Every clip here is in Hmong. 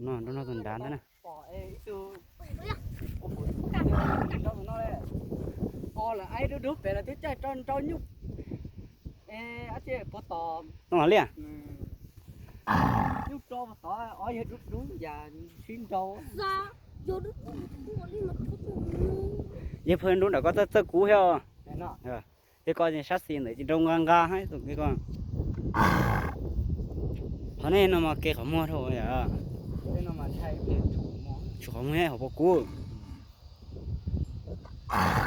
No nrau nrau tus nrad ntag na. Pom ib tug, o, lawv aib dub dub pem lawv twb caij rau nrau nyuj, puag tom, no liaj, nyuj rau puag tod, o, yog dub dub yam sib nrau. Yog pheej nrau nram koj txawj txawj kub thiab. Yog koj sab xis ntawd ces nrau nqa nqa thiab tus ke ko. Qhov nej no mas ke qhov muag dhau yom. Tshuav qhov muag hauv paus kub.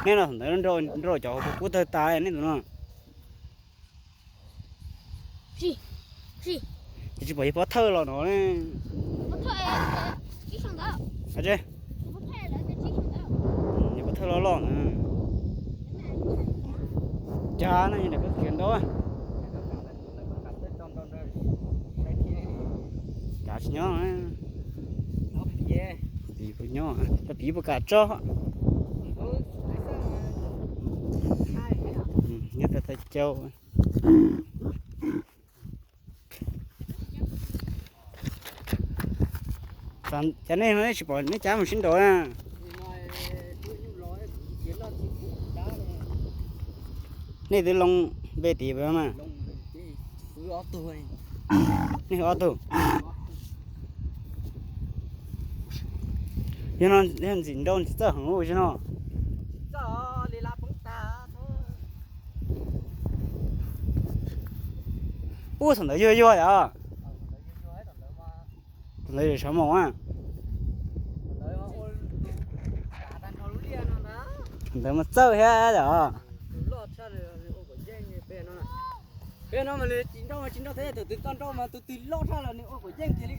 Nej no thaum ntawd nrau cov hauv paus kub tawg tas nej tus no. Ces tsis pom yawg pov thawj los no ne. Yawg pov thawj los los na. Cas no yog ntawm koj kiag nrau. Kav tsis nyob, piv puas nyob, tau piv puas kam tso. Nyob tau tau cau. Cas nej no nej tsis pom nej cab mus sib nrau na. Nej twb loo npe tid mas. Nej ob tug. Yog no yog ntxim nrau ntxim txawj heev ua tsi no. Ub, thaum ntawd yuag yuag yom. Thaum ntawd yog tshav moos a. Thaum ntawd mas txawj thiab yom. Peb no mas tsis nrau mas tsis nrau thiab, tus twg txawj nrau mas tus twg loj tshaj los nws ua kuam yeej kiag li.